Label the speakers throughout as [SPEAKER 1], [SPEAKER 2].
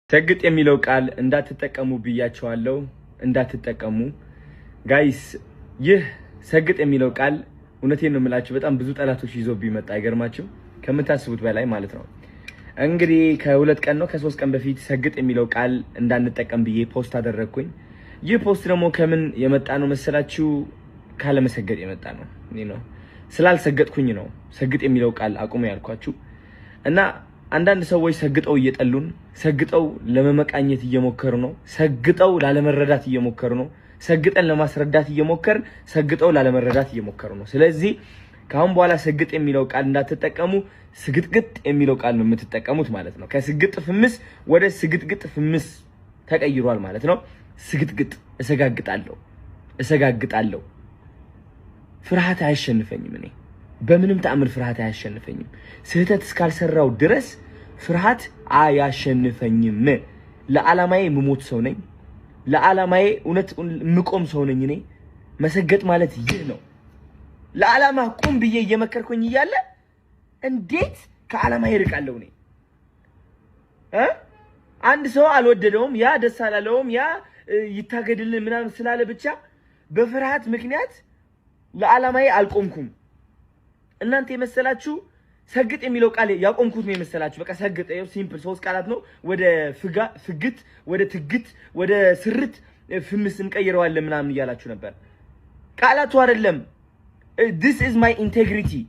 [SPEAKER 1] ሰግጥ የሚለው ቃል እንዳትጠቀሙ ብያቸዋለሁ። እንዳትጠቀሙ guys። ይህ ሰግጥ የሚለው ቃል እውነቴን ነው የምላችሁ በጣም ብዙ ጠላቶች ይዞብኝ መጣ። አይገርማችሁ? ከምታስቡት በላይ ማለት ነው። እንግዲህ ከ2 ቀን ነው ከ3 ቀን በፊት ሰግጥ የሚለው ቃል እንዳንጠቀም ብዬ post አደረግኩኝ። ይህ post ደግሞ ከምን የመጣ ነው መሰላችሁ? ካለመሰገጥ የመጣ ነው። ስላልሰገጥኩኝ ነው ሰግጥ የሚለው ቃል አቁሙ ያልኳችሁ። እና አንዳንድ ሰዎች ሰግጠው እየጠሉን፣ ሰግጠው ለመመቃኘት እየሞከሩ ነው። ሰግጠው ላለመረዳት እየሞከሩ ነው። ሰግጠን ለማስረዳት እየሞከርን ሰግጠው ላለመረዳት እየሞከሩ ነው። ስለዚህ ከአሁን በኋላ ሰግጥ የሚለው ቃል እንዳትጠቀሙ፣ ስግጥግጥ የሚለው ቃል ነው የምትጠቀሙት ማለት ነው። ከስግጥ ፍምስ ወደ ስግጥግጥ ፍምስ ተቀይሯል ማለት ነው። ስግጥግጥ፣ እሰጋግጣለሁ፣ እሰጋግጣለሁ። ፍርሃት አያሸንፈኝም። እኔ በምንም ተአምር ፍርሃት አያሸንፈኝም። ስህተት እስካልሰራው ድረስ ፍርሃት አያሸንፈኝም። ለዓላማዬ የምሞት ሰው ነኝ። ለዓላማዬ እውነት የምቆም ሰው ነኝ። እኔ መሰገጥ ማለት ይህ ነው። ለዓላማ ቁም ብዬ እየመከርኩኝ እያለ እንዴት ከዓላማ ይርቃለሁ? እኔ አንድ ሰው አልወደደውም፣ ያ ደስ አላለውም፣ ያ ይታገድልን ምናምን ስላለ ብቻ በፍርሃት ምክንያት ለዓላማዬ አልቆምኩም። እናንተ የመሰላችሁ ሰግጥ የሚለው ቃል ያቆምኩት ነው የመሰላችሁ። በቃ ሰግጥ ይኸው simple ሶስት ቃላት ነው። ወደ ፍጋ ፍግት፣ ወደ ትግት፣ ወደ ስርት ፍምስ እንቀይረዋለን ምናምን እያላችሁ ነበር። ቃላቱ አይደለም። This is my integrity፣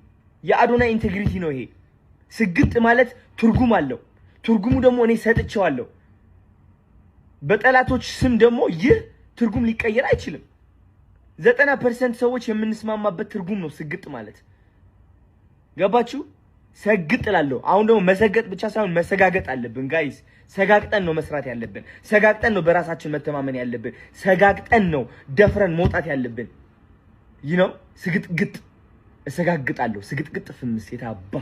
[SPEAKER 1] የአዶናይ integrity ነው ይሄ። ስግጥ ማለት ትርጉም አለው። ትርጉሙ ደግሞ እኔ ሰጥቼዋለሁ። በጠላቶች ስም ደግሞ ይህ ትርጉም ሊቀየር አይችልም። 90% ሰዎች የምንስማማበት ትርጉም ነው ስግጥ ማለት። ገባችሁ? ሰግጥ እላለሁ። አሁን ደግሞ መሰገጥ ብቻ ሳይሆን መሰጋገጥ አለብን guys። ሰጋግጠን ነው መስራት ያለብን። ሰጋግጠን ነው በራሳችን መተማመን ያለብን። ሰጋግጠን ነው ደፍረን መውጣት ያለብን። ይህ ነው ስግጥግጥ። እሰጋግጣለሁ። ስግጥግጥ ፍምስ የታባ